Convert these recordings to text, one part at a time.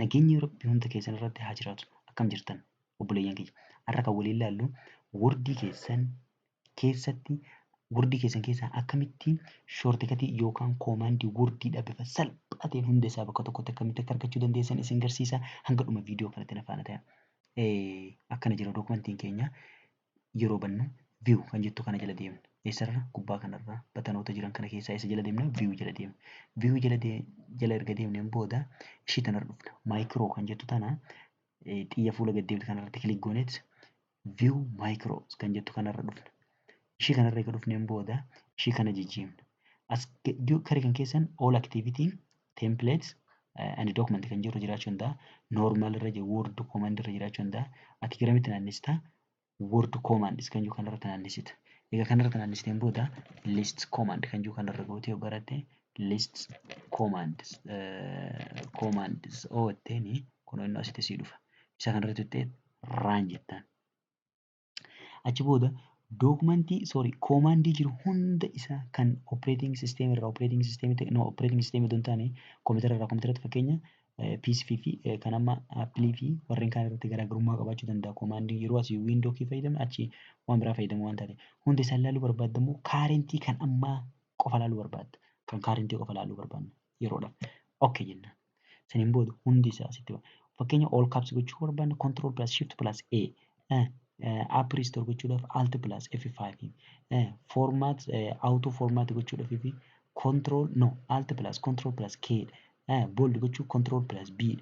Nageenyi Rabbii hunda keessan irratti haa jiraatu. Akkam jirtan obboleeyyan kiyya? Har'a kan waliin ilaallu Wordii keessan keessatti, Wordii keessan keessaa akkamitti shortcutii yookaan commandii Wordiidha bifa salphaa ta'een hunda isaa bakka tokkotti akkamitti akka argachuu dandeessan isin garsiisa. Hanga dhuma viidiyoo kanatti na faana ta'a. Akkana jira documentiin keenya. Yeroo bannu view kan jettu kana jala deemna. Eessarra? Gubbaa kanarra buttonoota jiran kana keessaa isa jala deemna? View jala deemna. View jala erga deemneen booda ishii tanarra dhufna. Macro kan jettu tana xiyya fuula gad deemtu kanarratti click gooneet view macro kan jettu kanarra dhufna. Ishii kanarra erga dhufneen booda ishii kana jijjiirna. As kare kan keessan all activity, templates and document kan jiru jiraachuu danda'a. Normal irra jiru, word command irra jiraachuu danda'a. Ati garamitti naannestaa? Word commands kan jiru kanarratti naannessita. Egaa kanarratti naannessiteen booda list command kan jiru kanarra gootee yoo baratte, list commands ootteeni kun inni asitti sii dhufa. Isa kanarratti tuqxee run jettaan. Achi booda documentii, sorry, commandii jiru hunda isaa kan operating system irraa operating system, no, operating system otoo hin taane koompitara irraa koompitaratti, fakkeenya PC fi kan amma Appleii fi warreen kaan irratti garaagarummaa qabaachuu danda'a. Commandii yeroo asii window key fayyadamnu, achi waan biraa fayyadamu waan taate, hunda isaa ilaaluu barbaadda immoo currentii kan ammaa qofa ilaaluu barbaadda. Kan currentii qofa ilaaluu barbaadna yeroodhaaf. Okay jennaan. Saniin booda hundi isaa asitti ba'a. Fakkeenya all caps gochuu barbaadna, control plus shift plus A. App restore gochuudhaaf alt plus F5. Format, auto format gochuudhaaf fi control, no, alt plus control plus K. Bold gochuu control plus B.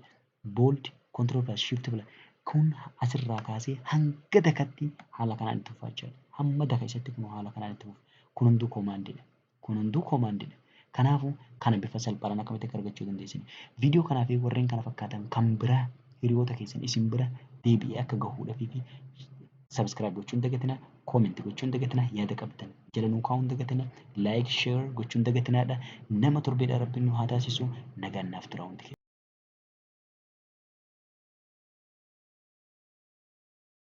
Bold control plus shift plus. Kun asirraa kaasee hanga dakatti haala kanaan itti fufaa jechuudha. Hamma daka isatti kun haala kanaan itti fufa. Kun hunduu commandiidha. Kun hunduu commandiidha. Kanaafuu kana bifa salphaadhaan akkamitti akka argachuu dandeessan. Viidiyoo kanaa fi warreen kana fakkaatan kan biraa hiriyoota keessan isin bira deebi'ee akka gahuudhaaf fi subscribe gochuun dagatinaa, comment gochuun dagatinaa, yaada qabdan jala nuu kaa'uun dagatinaa, like, share gochuun dagatinaadha. Nama torbeedhaa Rabbiin nu haa taasisu. Nagaan naaf tura hundi.